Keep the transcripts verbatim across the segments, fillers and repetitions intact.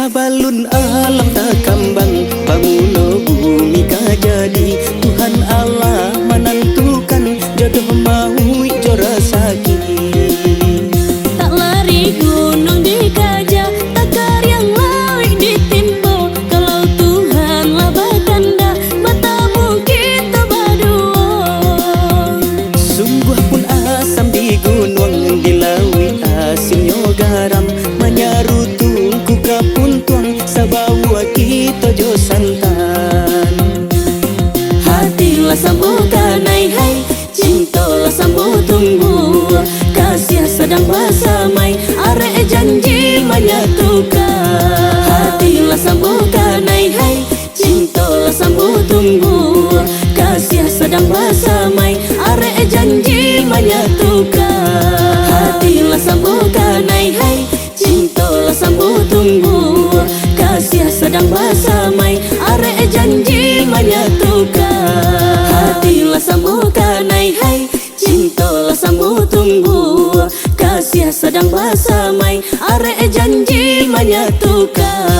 Sabalun alam takambang, pamulo bumi ka jadi, Tuhan Allah manantukan jodoh mauik jo rasaki. Tak lari gunuang dikaja, tak kariang lauik ditimbo. Kalau Tuhan lah bakandak, batamu kito baduo. Sungguah pun asam di gunuang, di lauik asinnyo garam, manyarutu tungku ka puntuang, sabauah kito jo santan. Hati lah sambukan ai hai, cinto lah sambukan tumbuah, kasiah sadang basamai, arek janji manyatukan. Hati lah sambukan ai hai, cinto lah sambukan tumbuah, kasiah sadang basamai, arek janji manyatukan. Hati lah sambukan ai hai, cinto lah sambukan tumbuah, kasiah sadang basamai, arek janji manyatukan. Hati lah sambukan ai hai, cinto lah sambukan tumbuah, kasiah sadang basamai, arek janji manyatukan.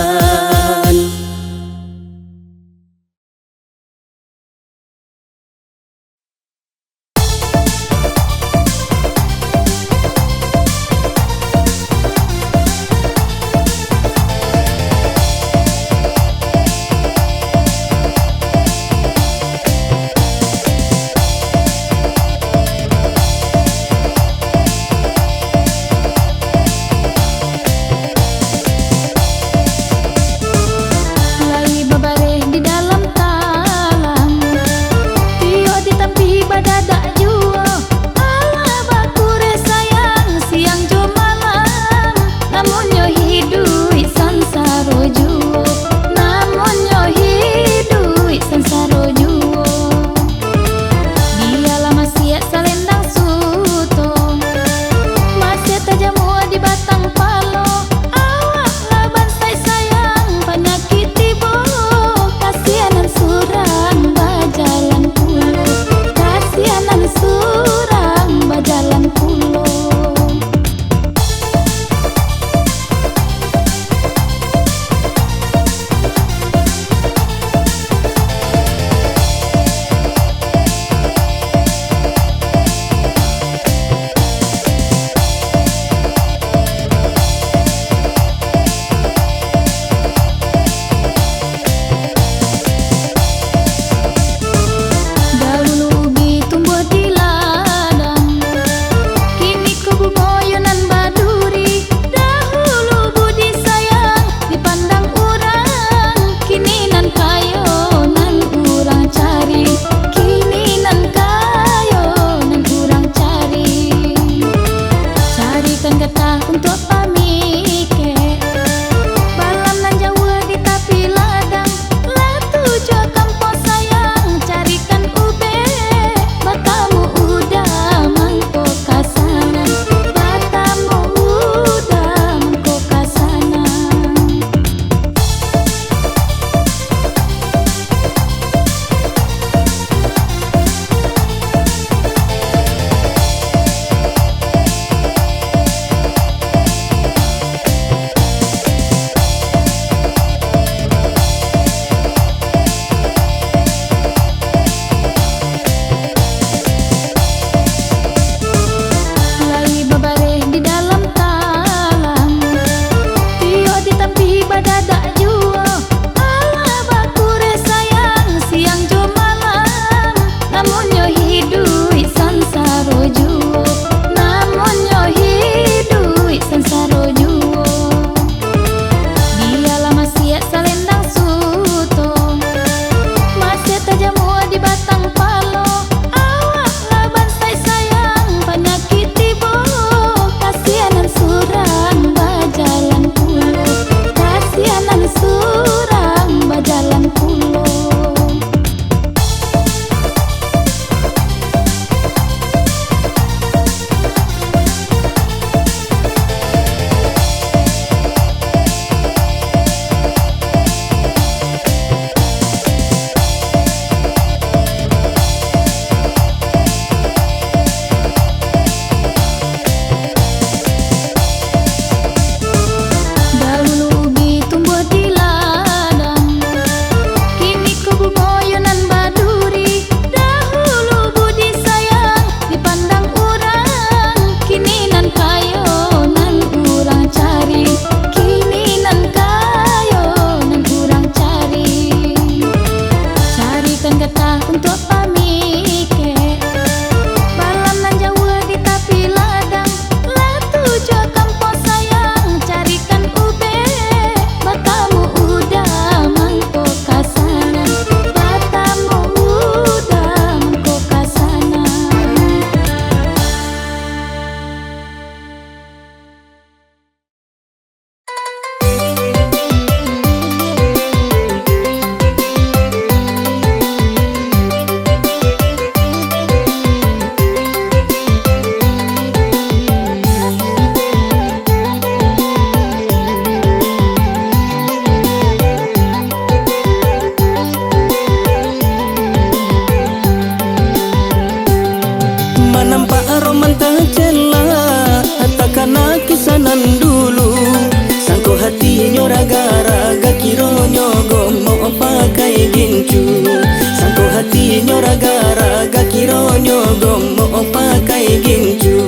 Sangko hatinyo raga-raga, kironyo gomok pakai gincu.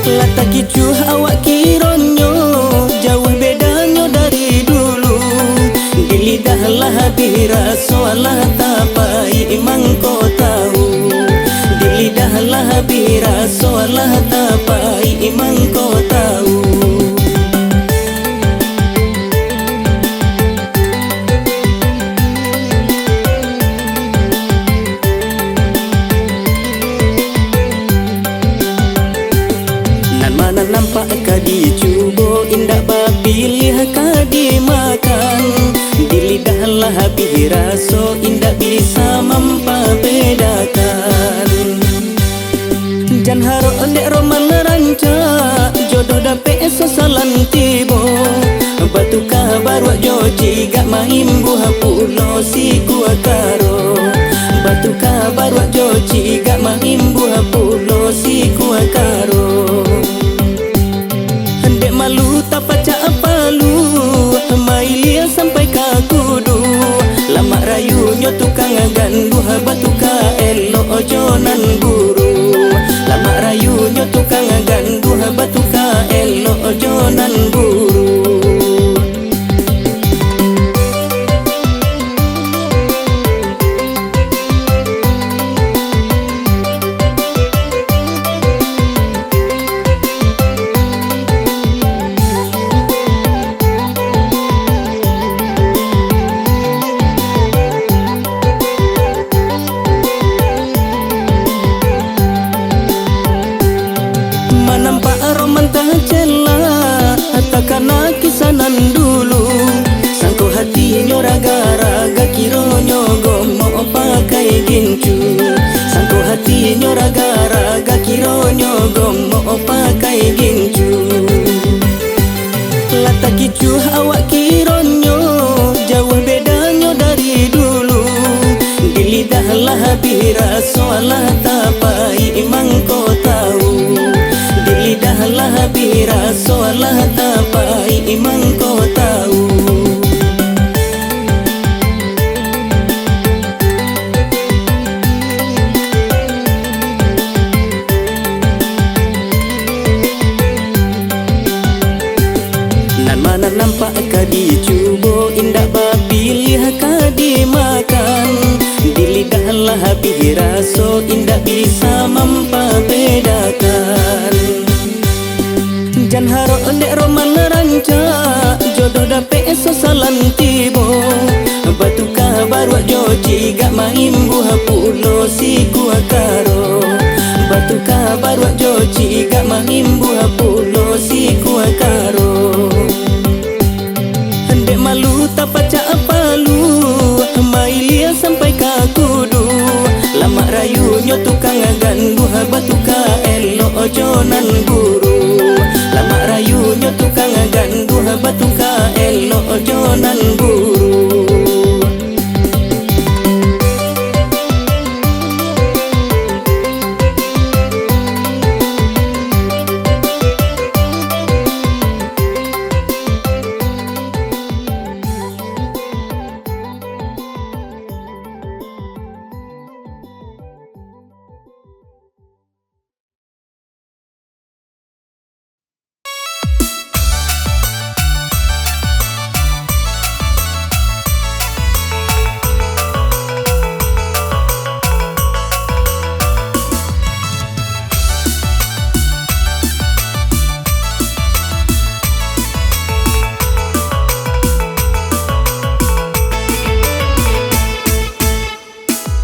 Lah takicuah awak kironyo, jauah bedanyo dari dulu. Di lidah lah habih raso, alah tapaik mangko tahu. Di lidah lah habih raso, alah tapaik mangko tahu. Nan ma nan nampak ka dicubo, indak bapiliah ka dimakan. Di lidah lah habih raso, indak bisa mampabedakan. Jan harok dek roman rancak, jodoh dapek sasalan tibo. Batuka baruak jo cigak, maimbuah pulo sikua karo. Batuka baruak jo cigak, maimbuah pulo sikua karo. Dek malu tapacak palu, mailia sampai ka kudu. Lamak rayunyo tukang ganduah, batuka elok jo nan buru. Lamak rayunyo tukang ganduah, batuka elok jo nan buru. Manampak roman tacela, takana kisah nan dulu. Sangko hatinyo raga-raga, kironyo gomok pakai gincu. Sangko hatinyo raga-raga, kironyo gomok pakai gincu. Lah takicuah awak kironyo, jauah bedanyo dari dulu. Di lidah lah habih raso, alah tapaik mangko tahu. Di lidah lah habih raso, alah tapaik mangko tahu. Nan ma nan nampak ka dicubo, indak bapiliah ka dimakan. Di lidah lah habih raso, indak bisa mampabedakan. Jan harok dek roman rancak, jodoh dapek sasalan tibo. Batuka baruak jo cigak, maimbuah pulo sikua karo. Batuka baruak jo cigak, maimbuah pulo sikua karo. Dek malu tapacak palu, mailia sampai ka kudu. Lamak rayunyo tukang ganduah, batuka elok jo nan buru. Lamak rayunyo tukang ganduah, batuka elok jo nan buru.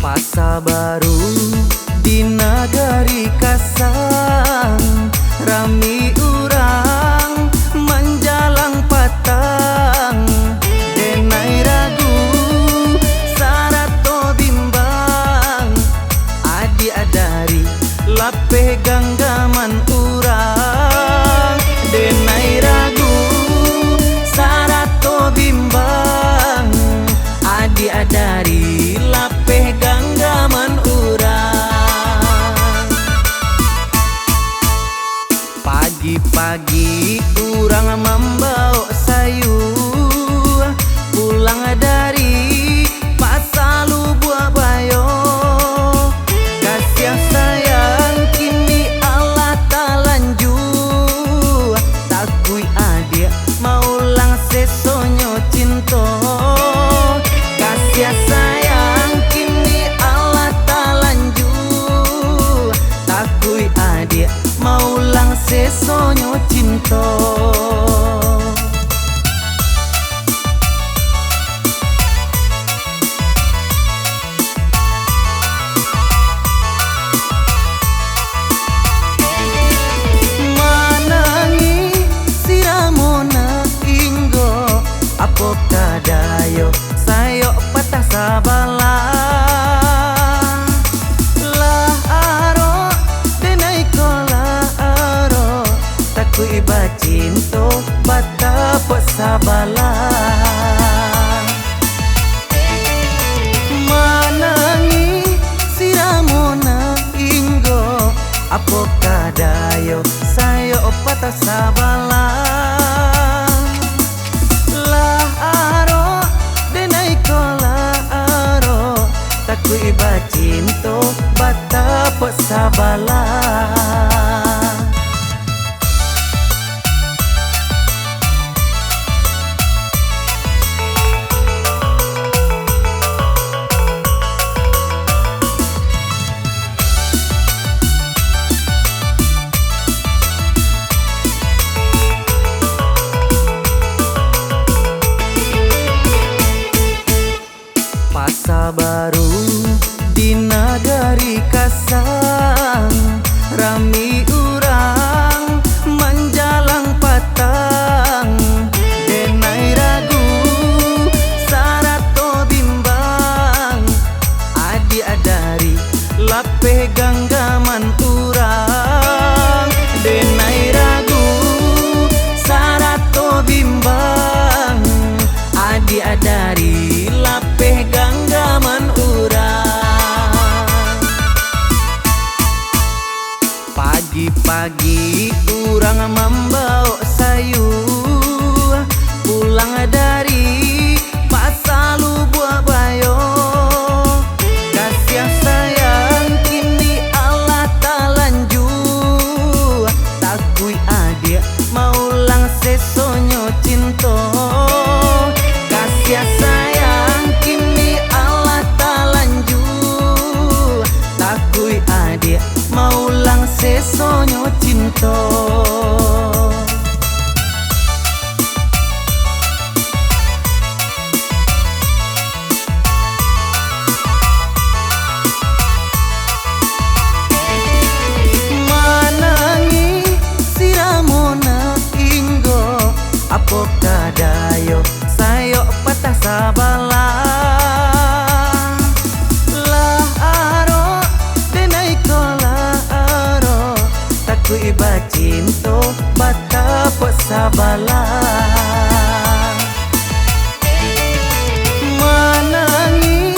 Pasa Baru di nagari Kasang, rami urang manjalang patang. Denai ragu, sarato bimbang, adiak dari lapeh ganggaman urang. Denai ragu, sarato bimbang, adiak dari lapeh ganggaman urang. Pagi-pagi urang mambawok sayua, pulang dari Apo kadayo, sayok patah sabalah. Lah arok, denai ko lah arok, takuik bacinto, batapok sabalah. Manangih si Ramona inggo, apo kadayo, sayok patah sabalah. Lah arok, denai ko lah arok, takuik bacinto, batapok sabalah. Pasa Baru di nagari Kasang, rami urang manjalang patang. Denai ragu sarato bimbang, adiak dari lapeh ganggaman urang. Denai ragu sarato bimbang, adiak dari lapeh ganggaman urang. Pagi-pagi urang mambawok sayua, pulang dari Pasa Lubuak Bayo. Kasiah sayang kini alah talanjua, takuik adiak maulang sesonyo cinto. Kasiah sayang kini alah talanjua, takuik adiak maulang sesonyo cinto. Manangih si Ramona inggo, apo kadayo, sayok patah sabalah. Lah arok, denai ko lah arok, takuik bacinto, batapok sabalah. Manangih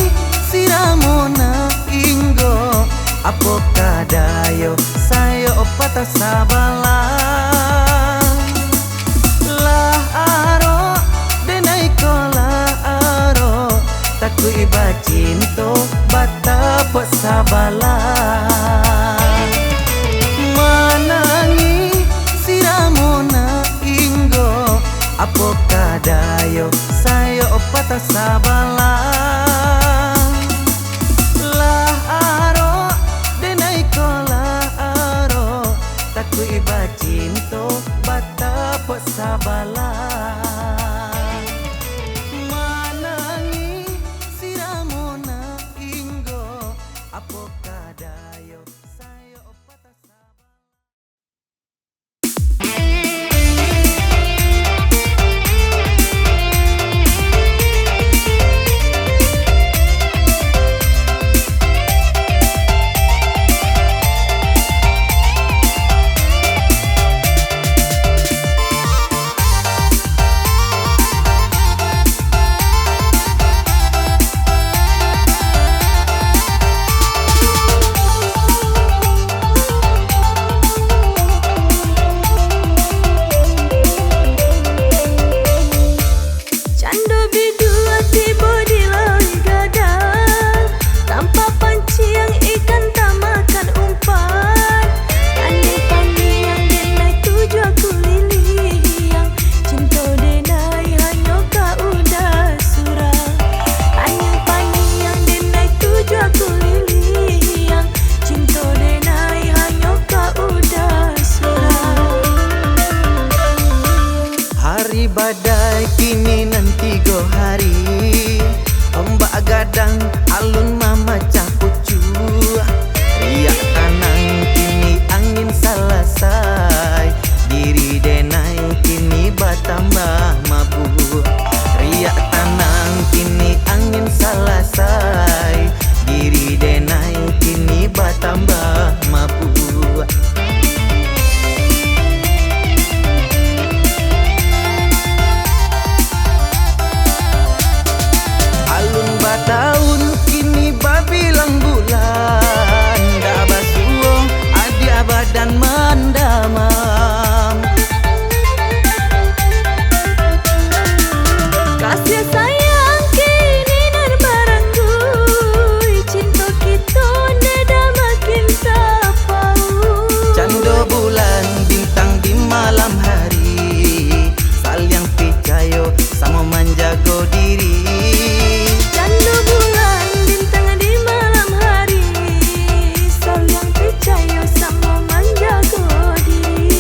si Ramona inggo, apo kadayo, sayok patah sabalah. Lah arok, denai ko lah arok, takuik bacinto, batapok sabalah. Manangih si Ramona inggo, apo kadayo, sayok patah sabalah. Lah arok, denai ko lah arok, takuik bacinto, batapok sabalah. Manangih si Ramona inggo, apo kadayo, sayok patah sabalah. Cando biduah tibo di lauik gadang, tampak panciang ikan tamakan umpan. Pandai-pandai yang denai tujuah kuliliang, cinto denai hanyo ka udah surang. Pandai-pandai yang denai tujuah kuliliang, cinto denai hanyo ka udah surang. Hari badai kini nan tigo hari, ombak gadang alun mamacah pucuak. Riak tanang kini angin salasai, diri denai kini batambah mabuak. Riak tanang, kini angin salasai. Diri denai kini batambah mabuak. Alun batahun kini babilang bulan, dak basuo adiak badan mandamam. Kasiah sayang kini nan baranggui, cinto kito ndak makin tapauik. Cando bulan bintang di malam hari, saliang picayo samo manjago diri. Cando bulan bintang di malam hari, saliang picayo samo manjago diri.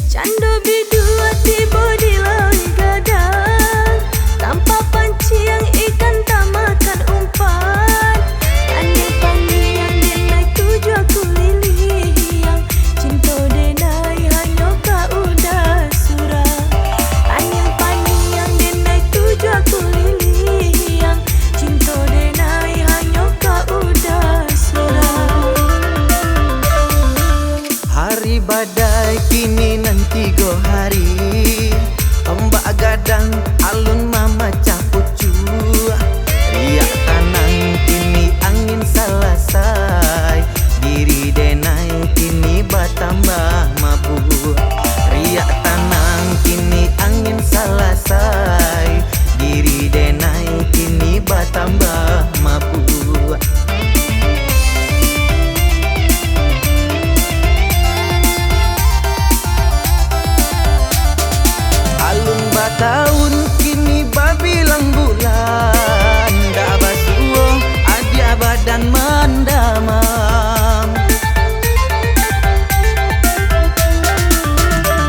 Cando biduo tibo di lauik gadang, tanpa panciang ikan tamakan umpan. Angin paniang denai tujuah kuliliang, cinto denai hanyo ka uda surang. Angin paniang denai tujuah kuliliang, cinto denai hanyo ka uda surang. Hari badai kini nan tigo hari, tombak gadang alun mamacah pucuak. Riak tanang kini angin salasai, diri denai kini batambah mabuak. Riak tanang kini angin salasai, diri denai kini batambah mabuak. Alun batahun kini babilang bulan, dak basuo adiak badan mandamam.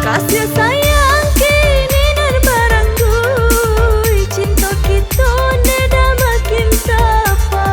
Kasiah sayang kini nan baranggui, cinto kito ndak makin tapauik.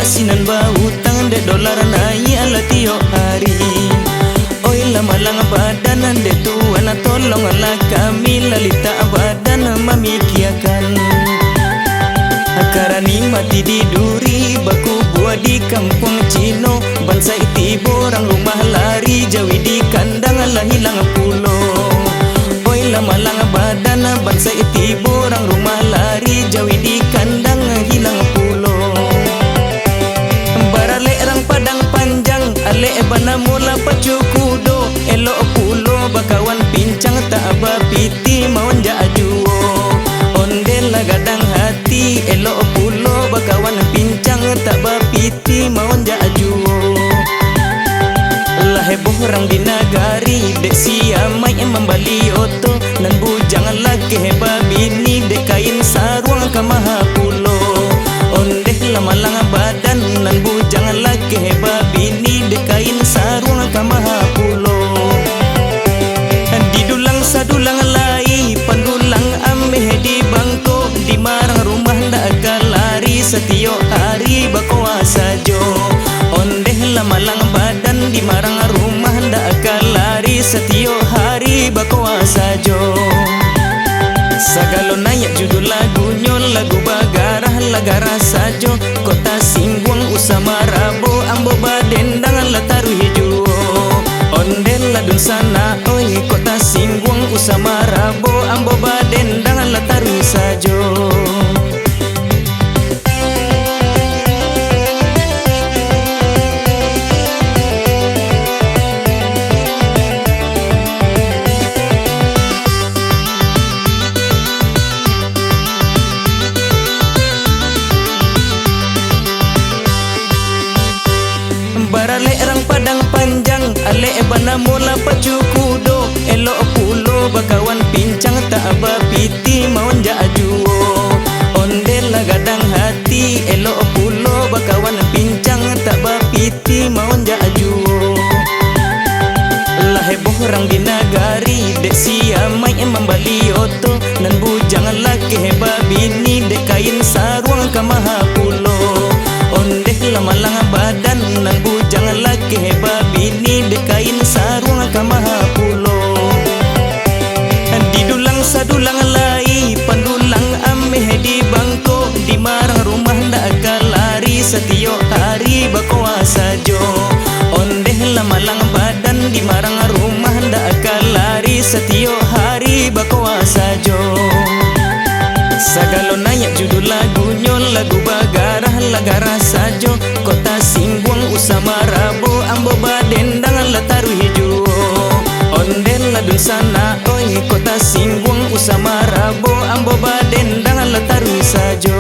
Sinan bautang dek dolar naiak lah tiok hari. Oi lah malang badan dek Tuan, tolonglah kami lah litak badan mamikiakan. Karani mati di duri, bakubua di kampuang Cino, bansaik tibo urang rumah lari, jawi di kandang lah hilang pulo. Oi lah malang badan, bansaik tibo urang rumah lari, jawi di kandang hilang pulo. Baralek rang Padang Panjang, alek banamo lah pacu kudo, elok pulo bakawan pincang, tak bapiti maonjak juo. Ondeh lah gadang hati, elok pulo bakawan pincang, tak bapiti maonjak juo. Lah heboh urang di nagari, dek si Amaik mambali oto, nan bujang lakeh babini, dek kain saruang ka maha pulo. Ondeh lah malang badan, nan bujang lakeh babini, dek kain saruang ka maha pulo. Di dulang sadulang lai, pandulang ameh di bangko, di marang rumah ndak ka lari, satiok hari bakoa sajo. Ondeh lah malang badan, di marang rumah ndak ka lari, satiok hari bakoa sajo. Sagalo naiak judul lagunyo, lagu bagarah lah garah sajo. Kok tasingguang usah marabo, ambo badendang lah taruih juo. Ondeh lah dunsanak oi, kok tasingguang usah marabo, ambo badendang lah taruih sajo. Baralek rang Padang Panjang, alek banamo lah pacu kudo, elok pulo bakawan pincang, tak bapiti maonjak juo. Ondeh lah gadang hati, elok pulo bakawan pincang, tak bapiti maonjak juo. Lah heboh urang di nagari, dek si Amaik mambali oto, nan bujang lakeh babini, dek kain saruang ka maha pulo. Ondeh lah malang badan, nan bujang lakeh babini, dek kain saruang ka maha pulo. Di dulang sadulang lai, pandulang ameh di bangko, di marang rumah ndak ka lari, satiok hari bakoa sajo. Ondeh lah malang badan, di marang rumah ndak ka lari, satiok hari bakoa sajo. Sagalo naiak judul lagunyo, lagu bagarah lah garah sajo. Kok tasingguang usah marabo, ambo badendang lah taruih juo. Ondeh lah dunsanak oi, kok tasingguang usah marabo, ambo badendang lah taruih sajo.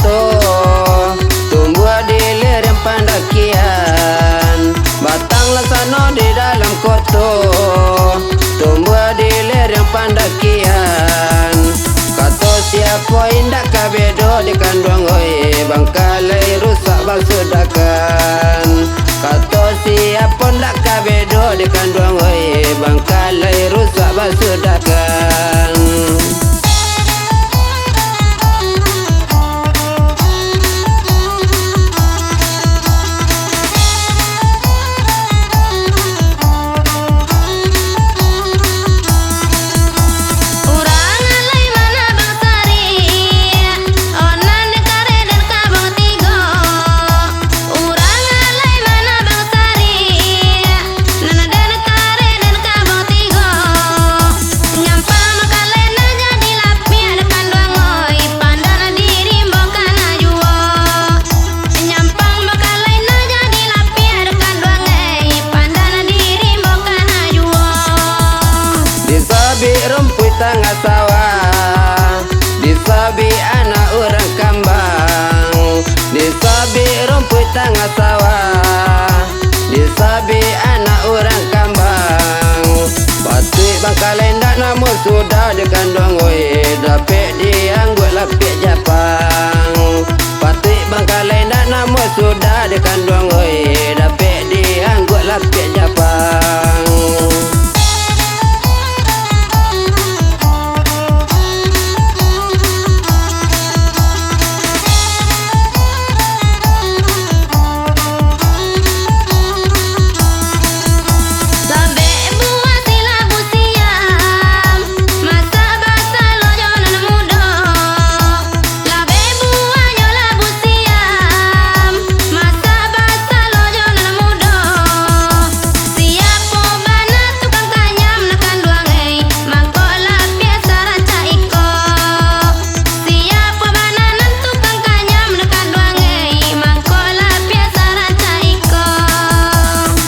kato, tumbuah di lereng pandakian. Batang laksano di dalam koto, tumbuah di lereng pandakian. Kato siapo indak ka bedo di kanduang, oi, bangkalai rusak basudakan. Kato siapo ndak ka bedo di kanduang, oi, bangkalai rusak basudakan. Urang alai manabang sari, oh, nan kare den kabang tigo. Urang alai manabang sari, nan den kare den kabang tigo. Nyampang bangkalai nan jadi lapiak di kanduang, oi, pandan di rimbo kana juo. Nyampang bangkalai nan jadi lapiak di kanduang, oi, pandan di rimbo kana juo. Disabik rumpuik tangah sawah, disabik anak urang kambang, disabik rumpuik tangah sawah, disabik anak urang kambang. Patuik bangkalai ndak namuah sudah di kanduang, oi, dapek diangguak lapiak Japang. Patuik bangkalai ndak namuah sudah di kanduang, oi, dapek diangguak lapiak Japang. Labek buah silabu siam, masak basalo jo nan mudo. Labek buah jo labu siam, masak basalo jo nan mudo. Siapo bana tukang kanyam nan kanduang, ei, mangko lapiak sarancak iko. Siapo bana nan tukang kanyam nan kanduang, ei, mangko lapiak sarancak iko.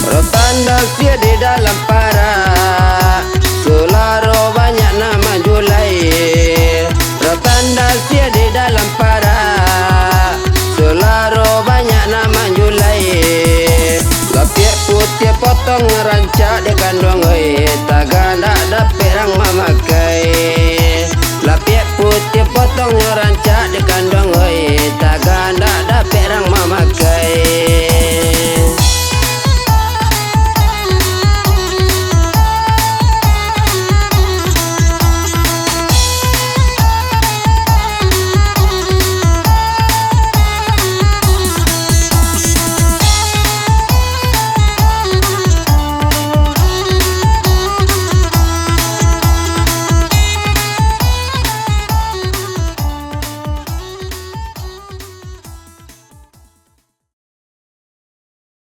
Rotan dasia di dalam parak, sularo banyak nan manjulai. Rotan dasia di dalam parak, sularo banyak nan manjulai. Lapiak putiah potong rancak di kanduang, oi, tagak ndak dapek rang mamakai.